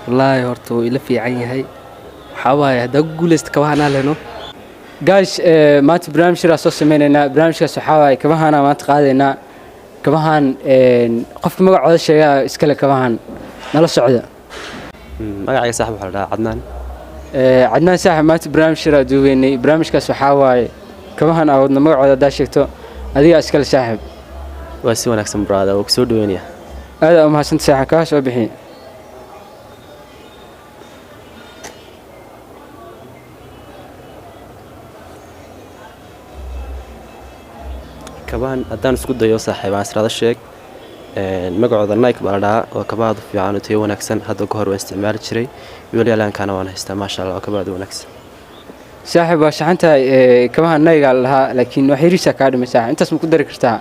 Wallaahi horta wuu ila fiican yahay. Waxaa waaye haddaa ku guuleysta kabahanaa leno. Guys, maanta barnaamij shiraa soo sameynaynaa. Barnaamijkaas waxaa waaye kabahaana maanta qaadaynaa. Kabahan qofka magacooda sheegaa iskale kabahan nala socda. Magacayga, saaxib, waxaa la dhahaa Cadnaan. Cadnaan, saaxib, maanta barnaamij shiraa duubeynay. Barnaamijkaas waxaa waaye kabahan aa wadna magacooda haddaa sheegto adigaa iskale, saaxib. Waa si wanaagsan, brother, waa kusoo dhaweynaya. Aad aa umahadsanta, saaxib. Kabaha soo bixi. Kabahan haddaan isku dayo, saaxiib, aan israada sheeg, magacooda Nike baa la dhahaa. Waa kaba aad u fiican oo tayo wanaagsan. Hadda ka hor waan isticmaali jiray, weli alaankaana waan haystaa. Maasha Allah, waa kaba aad u wanaagsan. Saaxib, waa shaxan tahay. Kabaha Nike-gaa la lahaa, laakiin wax yariisaa kaa dhimay, saaxib. Intaas ma ku dari kartaa?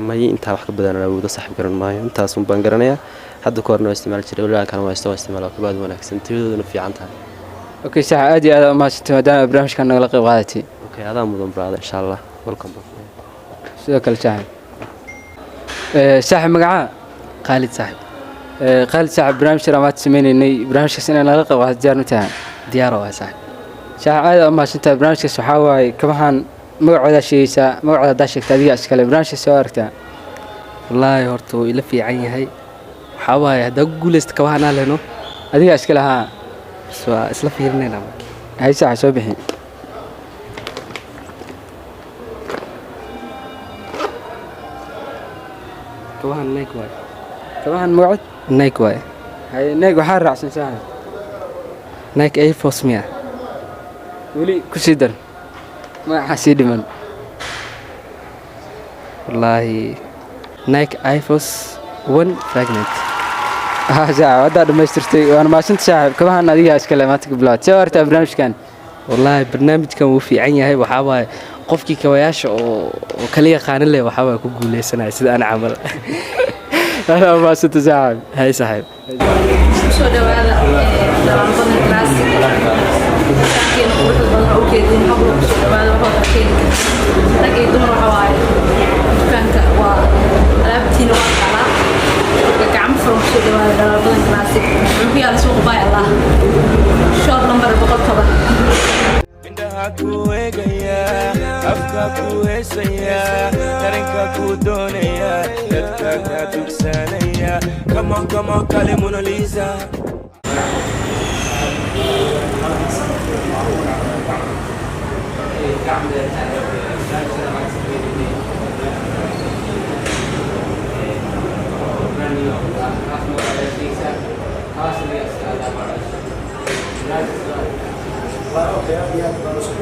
May, intaa wax ka badan aan awoodo, saaxiib, garan maayo. Intaas un baan garanayaa. Hadda ka horna waan isticmaali jiray, weli alaankana waan haystaa, waan isticmaala. Waa kaba aad u wanaagsan, tayadooduna fiican tahay. Okay, saaxib, aad iyo aad aa umahadsantay maadaama barnaamijkan nagala qayb qaadatay. Okay, adaa mudan, brother. Insha Allah, welcome. Sidoo kale, saaxib. Saaxib, magacaa? Khaalid, saaxib. Khaalid, saaxib, barnaamij shiraa maanta sameynaynay. Barnaamijkaas inaa nagala qayb qaadato diyaar ma tahay? Diyaaro waa, saaxib. Saaxib, aad aa umahadsantahay. Barnaamijkaas waxaa waaye kabahan magacoodaa sheegaysaa. Magacooda haddaa sheegta adigaa iskale. Barnaamijkaas soo aragtaa? Wallaahi horta wuu ila fiican yahay. Waxaa waaye haddaa ku guuleysta kabahanaa leno. Adigaa iskale, haa. Bas waa isla fiirinaynaa. Hay, saaxib, soo bixi. Kabahan Nike waaye. Kabahan magacood? Nike waaye. Haye, Nike waxaa raacsan, saaxib? Nike Air Force miya? Weli ku sii dar, magacaa sii dhiman. Wallaahi Nike Air Force One Fragment. Haa, saaxib, haddaa dhammaystirtay. Waana mahadsanta, saaxib. Kabahan adigaa iskale maanta ka bilaawad. See u aragtaa barnaamijkan? Wallaahi barnaamijkan wuu fiican yahay. Waxaa waaye qofkii kabayaasha oo kala yaqaanin leh waxaa waaye ku guuleysanaya sida aan camal. Aad aa umahadsanta, saaxib. Hay, saaxiib. Kusoo dhawaada Dhalaalbadan Classic. Dukaankeena quruxda badan oo ujeedin hablo, kusoo dhawaada. Waxaa kala keeni karta rag iyo dumar. Waxa waaye dukaanka waa alaabtiina waa taalaa. Marka gacmo furan kusoo dhawaada Dhalaalbadan Classic. Wuxuu ku yaala suuqa Bay Allah, shop number 110. Indhaha ku eegaya, afka ku heesaya, dareenka ku doonaya, dadka ka dugsanaya. Come on, come on, kale Mona Lisa. Okay, aad iyo aad baan isku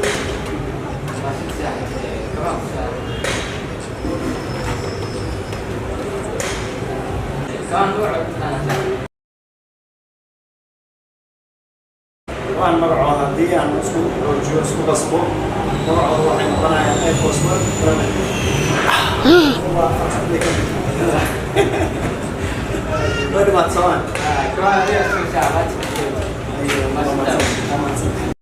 waan magacooda haddii aan isku xoojiyo, isku qasbo, magacooda waxay noqonayaan Air Force One Planet. Waa farxad bay ka mid tahay. Way dhimaat soomaan? Waa mahadsan.